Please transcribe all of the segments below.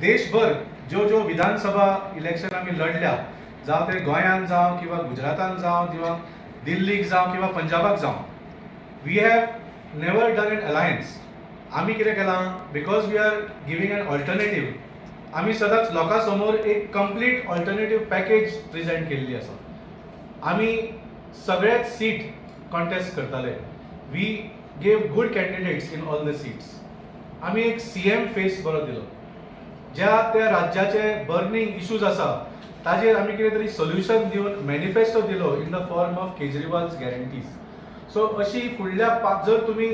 देशभर ज्यो ज्यो विधानसभा इलेक्शन आमी लढल्या, जावं ते गोंयांत जावं किंवा गुजरातान जावं किंवा दिल्लीक जावं किंवा पंजाबाक जावं, we have never done an alliance. आमी कितें केलां, because we are giving an alternative, आमी सदांच लोकां समोर एक कंप्लीट ऑल्टरनेटीव पॅकेज प्रेझेंट केल्ली आसा. आमी सगळेच सीट कॉन्टेस्ट करताले. We gave good candidates in all the seats. आमी एक सीएम फेस बरो दिलो. ज्या त्या राज्याचे बर्निंग इश्यूज आसा, ताजेर आमी कितें तरी सोल्युशन दिवन मॅनिफेस्टो दिलो in the form of Kejriwal's guarantees. So अशी फुडल्या पांच, जर तुमी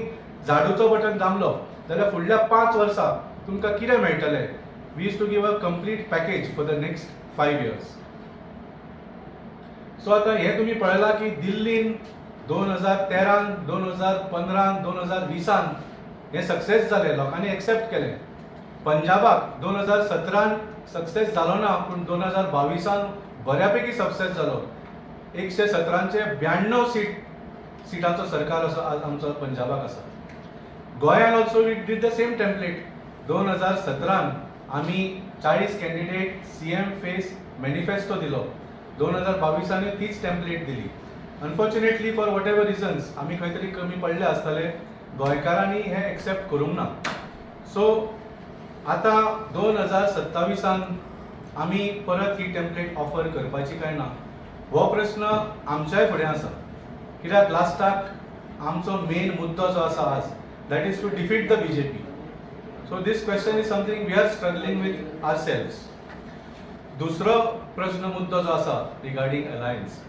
झाडूचो बटन दामलो जाल्यार फुडल्या 5 वर्सां तुमकां कितें मेळटलें, we used to give a complete package for the next 5 years. So आतां हें तुमी पळयलां की दिल्लीन 2013न, 2015न, 2020न हें सक्सेस जालें, लोकांनी एक्सेप्ट केलें. पंजाबाक 2017न सक्सेस जालो ना, पूण 2022न बऱ्यापैकी सक्सेस जालो. 117चे 92 सिटांचो सरकार असो आज आमचो पंजाबाक आसा. गोंयान also we did the same template. 2017न आमी 40 कॅन्डिडेट, सीएम फेस, मॅनिफेस्टो दिलो. 2022नी तीच टेम्पलेट दिली. Unfortunately, for whatever reasons, आमी खंय तरी कमी पडले आसतले, गोंयकारांनी हें एक्सेप्ट करूंक ना. सो आतां 2027न आमी परत ही टेम्पलेट ऑफर करपाची काय ना, हो प्रस्न आमच्याय फुडें आसा, कित्याक लास्टाक आमचो मेन मुद्दो जो आसा आज, that is to defeat the BJP. So this question is something we are struggling with ourselves. दुसरो प्रश्न, मुद्दो जो आसा regarding alliance,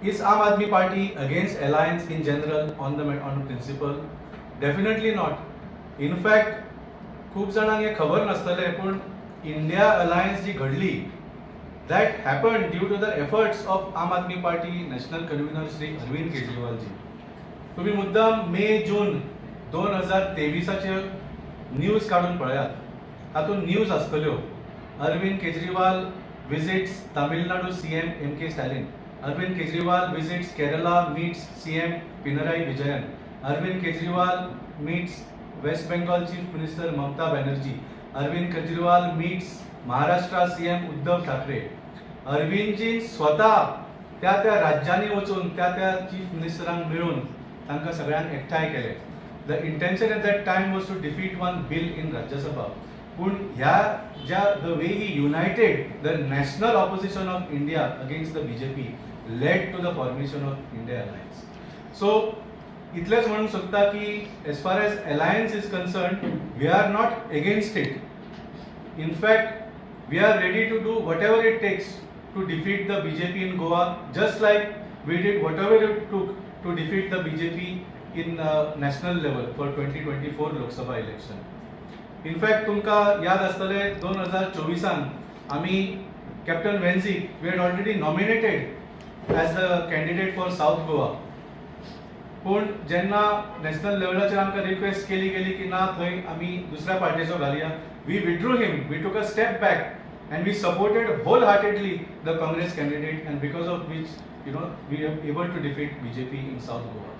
is Aam Aadmi Party against alliance in general, on principle? Definitely not. In fact, खूब जाणांक हें खबर नासतलें, पूण इंडिया अलायन्स जी घडली, that happened due to the efforts of Aam Aadmi Party national convener Shri Arvind केजरीवालजी. तुम्ही मुद्दाम मे जून 2023चे news काडून पळयात. तातूंत न्यूज आसतल्यो, Arvind Kejriwal visits Tamil Nadu CM M K Stalin, Arvind Kejriwal visits Kerala, meets CM Pinarayi Vijayan, Arvind Kejriwal meets West Bengal Chief Minister Mamata Banerjee, Arvind Kejriwal meets Maharashtra CM Uddhav Thackeray. Arvindji स्वता त्या त्या राज्यांनी वचून त्या त्या chief मिनिस्टरांक मेळून तांकां सगळ्यांक एकठांय केले. The intention at that time was to defeat one bill in Rajya Sabha. पूण ह्या ज्या the way he united the national opposition of India against the BJP led to the formation of India Alliance. So इतलेंच म्हणूंक सोदता की as far as alliance is concerned, we are not against it. In fact, we are ready to do whatever it takes to defeat the BJP in Goa, just like we did whatever it took to defeat the BJP in national level for 2024 Lok Sabha election. In fact, तुमकां याद आसतलें, 2024ान आमी captain वेन्झीक we had already nominated as the candidate for South Goa. पूण जेन्ना national लेवलाचेर आमकां request केली गेली की ना, थंय आमी दुसऱ्या पार्टीचो घालया, we withdrew him, we took a step back and we supported wholeheartedly the Congress candidate, and because of which we are able to defeat BJP in South Goa.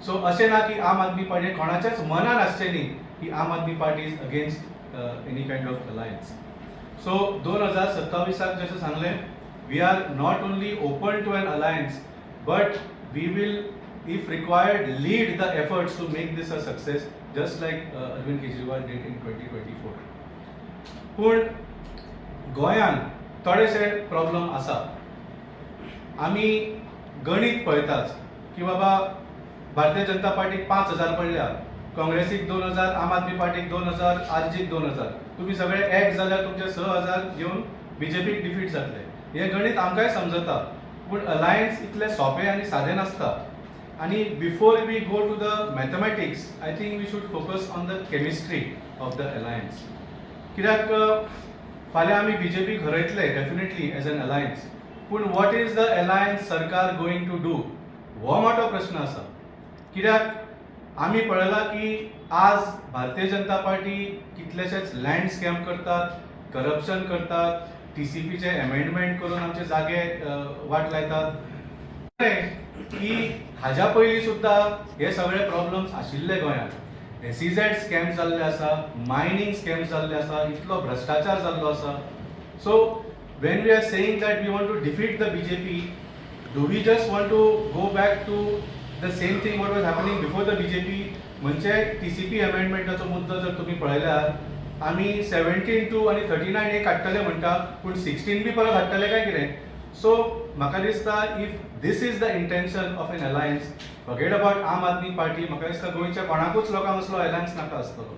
So अशें ना की आम आदमी पार्टी, कोणाच्याच मनान आसचें न्ही की Aam Aadmi Party is against any kind of alliance. So 2027ाक जशें सांगलें, we are not only open to an alliance, but we will, if required, lead the efforts to make this a success, just like Arvind Kejriwal did in 2024. पूण गोंयान थोडेशे problem आसा. आमी गणीत पळयताच की बाबा, भारतीय जनता पार्टीक 5000 पडल्या, काँग्रेसीक 2000, आम आदमी पार्टीक 2000, आरजीक 2000, तुमी सगळे एक जाल्यार तुमचे 6000 घेवन बीजेपीक डिफीट जातले. हें गणीत आमकांय समजता, पूण अलायन्स इतलें सोंपें आनी सादें नासता. आनी before we go to the mathematics, I think we should focus on the chemistry of the alliance, कित्याक फाल्यां आमी बीजेपीक हरयतले डेफिनेटली एज एन अलायन्स, पूण what is the alliance सरकार गोइंग टू do, हो मोठो प्रश्न आसा. कित्याक आमी पळयलां की आज भारतीय जनता पार्टी कितलेशेच लँड स्कॅम करतात, करप्शन करतात, टीसीपीचे एमेंडमेंट करून आमचे जागे वाट लायतात, की हाज्या पयलीं सुद्दां हे सगळे प्रॉब्लम्स आशिल्ले गोंयांत. एसईझेड स्कॅम जाल्ले आसा, मायनींग स्कॅम जाल्ले आसा, इतलो भ्रश्टाचार जाल्लो आसा. So when we are saying that we want to defeat the BJP, do we just want to go back to the same thing what was happening before the BJP? म्हणजे TCP अमेंडमेंटाचो मुद्दो जर तुमी पळयल्यार आमी 17(2) आनी 39A काडटले म्हणटा, पूण 16 बी परत हाडटले काय कितें? सो म्हाका दिसता if this is the intention of an alliance, forget about Aam Aadmi Party. म्हाका दिसता गोंयच्या कोणाकूच लोकांक असलो अलायन्स नाका आसतलो.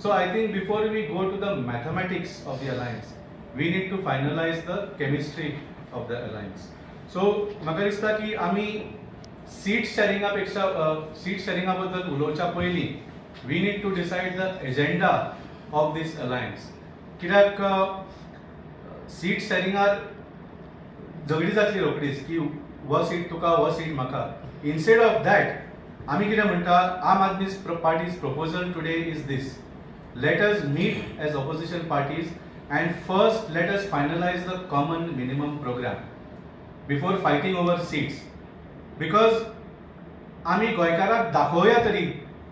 So I think before we go to the mathematics of the alliance, we need to finalize the chemistry of the alliance. So म्हाका दिसता की आमी सीट शॅरिंगा पेक्षा, सीट शॅरिंगा बद्दल उलोवच्या पयलीं we need to decide the agenda of this alliance. कित्याक seat शॅरिंगार झगडी जातली रोखडीच की हो सीट तुका, हो सीट म्हाका. इन्स्टेड ऑफ that आमी कितें म्हणटा, Aam Aadmi Party's proposal today is this: let us meet as opposition parties and first let us finalize the common minimum program before fighting over seats. Because आमी गोंयकाराक दाखोवया तरी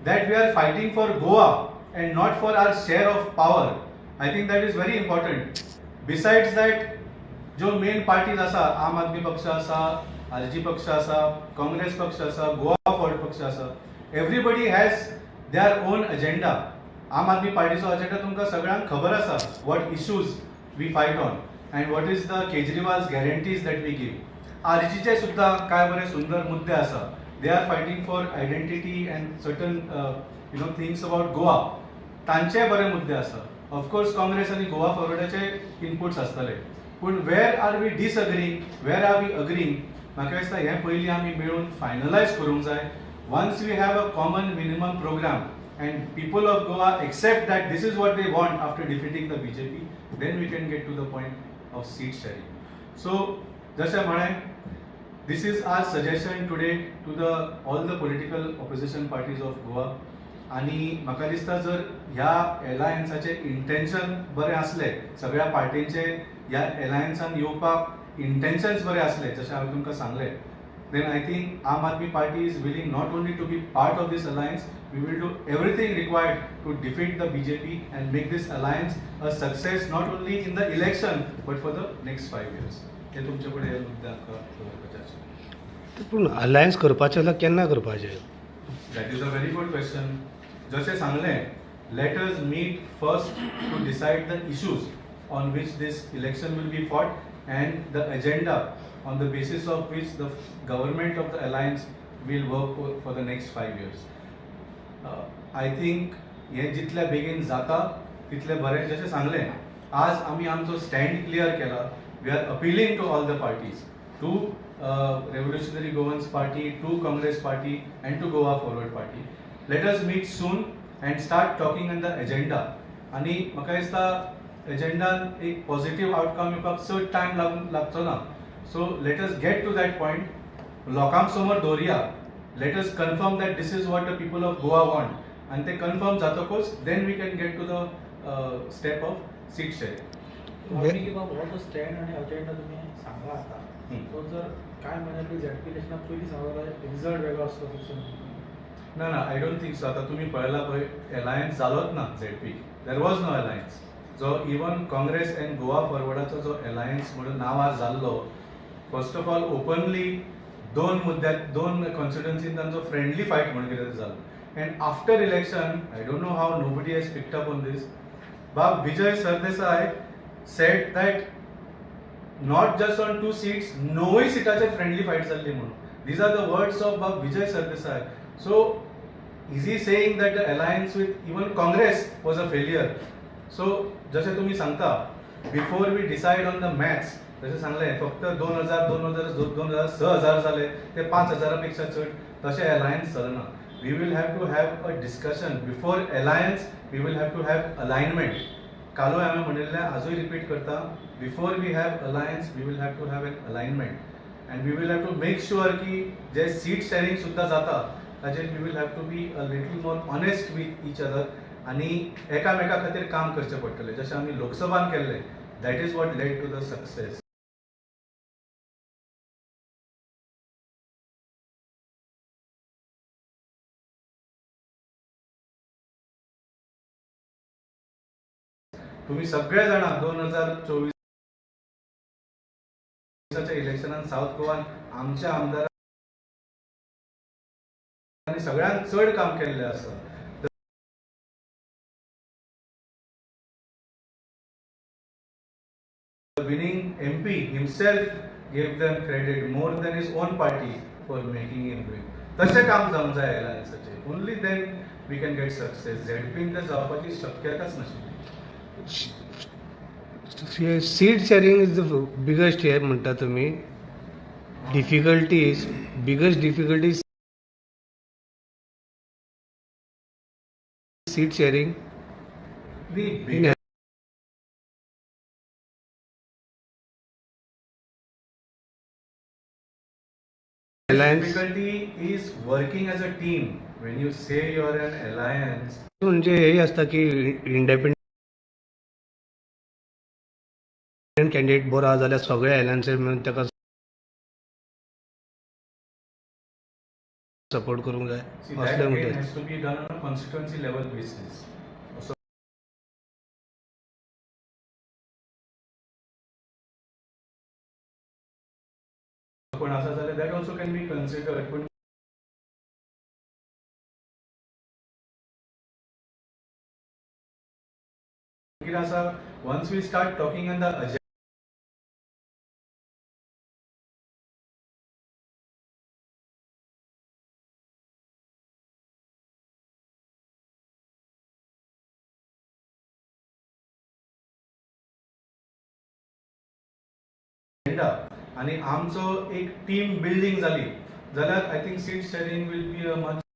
that we are fighting for Goa and not for our share of power. I think that is very important. Besides that, ज्यो main parties आसा, आम आदमी पक्ष आसा, RG पक्ष आसा, काँग्रेस पक्ष आसा, गोवा फॉरवर्ड पक्ष आसा, everybody has their own agenda. आम आदमी पार्टीचो अजेंडा तुमकां सगळ्यांक खबर आसा, what issues we fight on and what is the Kejriwal's guarantees that we give. आरजीचे सुद्दां काय बरे सुंदर मुद्दे आसा. They are fighting for identity and certain things about Goa. तांचे बरे मुद्दे आसा. ऑफकोर्स काँग्रेस आनी गोवा फॉरवर्डाचे इनपुट्स आसतले, पूण where are we disagreeing, where are we agreeing, म्हाका दिसता हें पयलीं आमी मेळून फायनलायज करूंक जाय. Once we have a common minimum program and people of Goa accept that this is what they want after defeating the BJP, then we can get to the point of seat sharing. So जशें म्हळें, this is our suggestion today to the all the political opposition parties of Goa. आनी म्हाका दिसता जर ह्या एलायन्साचें intention बरें आसलें, सगळ्या पार्टींचे ह्या एलायन्सान येवपाक इंटेन्शन्स बरें आसले, जशें हांवें तुमकां सांगलें, then I think Aam Aadmi Party is willing not only to be part of this alliance, we will do everything required to defeat the BJP and make this alliance a success not only in the election but for the next 5 years. हे तुमचे कडेन हे मुद्दे आमकां दवरपाचे आशिल्ले. पूण alliance करपाचें जाल्यार केन्ना करपाचें? That is a very good question. जशें सांगलें, let us meet first to decide the issues on which this election will be fought and the agenda on the basis of which the government of the alliance will work for the next 5 years. I think हे जितल्या बेगीन जाता तितलें बरें. जशें सांगलें, आज आमी आमचो स्टँड क्लियर केला. We are appealing to all the parties, to Revolutionary Goans Party, to Congress Party and to Goa Forward Party. Let us meet soon and start talking on the agenda. आनी म्हाका दिसता एजेंडान एक positive outcome येवपाक चड time लागचो ना. So let us get to that point. लोकांक समोर दवरया. Let us confirm that this is what the people of Goa want. आनी ते कन्फर्म जातकूच then we can get to the step of seat sharing. हो जो stand आनी agenda तुमी सांगला आतां, तो जर काय म्हयन्या झेडपी इलेक्शनाक पयलीं सांगलो जाल्यार रिजल्ट वेगळो आसलो तसो? ना ना, I don't think so. आतां तुमी पळयला पळय, एलायन्स जालोच ना ZP. There was no alliance. जो इवन काँग्रेस एंड गोवा फॉरवर्डाचो जो एलायन्स म्हणून नांवार जाल्लो, फर्स्ट ऑफ ऑल ओपनली दोन मुद्द्यात, दोन कॉन्स्टिट्युएन्सीन तांचो फ्रेंडली फायट म्हणून कितें जालो. And after election, I don't know how nobody has picked up on this, Bab Vijay Sardesai said that not just on 2 seats, 9 सिटाचेर friendly fight जाल्ली म्हणून. These are the words of Bab Vijay Sardesai. So is he saying that the alliance with even Congress was a failure? So जशें तुमी सांगता, before we decide on the maths, जशें सांगलें फक्त 2000, 2000, 2000, 6000 जाले ते 5000 पेक्षा चड, तशें अलायन्स चलना. We will have to have a discussion before alliance. We will have to have alignment. कालूय हांवें म्हणिल्लें, आजूय रिपीट करता, before we have alliance we will have to have an alignment and we will have to make sure की जे seat sharing सुद्दां जाता ताचेर we will have to be a little more honest with each other आनी एकामेका खातीर काम करचें पडटलें, जशें आमी लोकसभान केल्लें. That is what led to the success. तुमी सगळे जाणा 2024 इलेक्शनान सावथ गोवान आमच्या आमदारांनी सगळ्यांत चड काम केल्लें आसा. The winning MP himself gave them credit more than his own party for making him win. तशें काम जावंक जाय अलायन्साचें. Only then we can get success. झेडपीन तें जावपाची शक्यताच नाशिल्ली. Seat sharing is the biggest हे म्हणटा तुमी, difficulties, biggest difficulties seat sharing. The in alliance. Difficulty is working as a team. When you say you're an alliance, म्हणजे हे आसता की इंडिपेंडंट कॅन्डिडेट बरो आसा जाल्यार सगळे अलायन्सीस मेळून ताका सपोर्ट करूंक जाय. See, that असलें again म्हणटा. has to be done on a constituency level basis. असो कोण आसा जाल्यार that also can be considered. पूण कितें आसा, once we start talking on the agenda आनी आमचो एक टीम बिल्डींग जाली जाल्यार I think seat sharing will be a much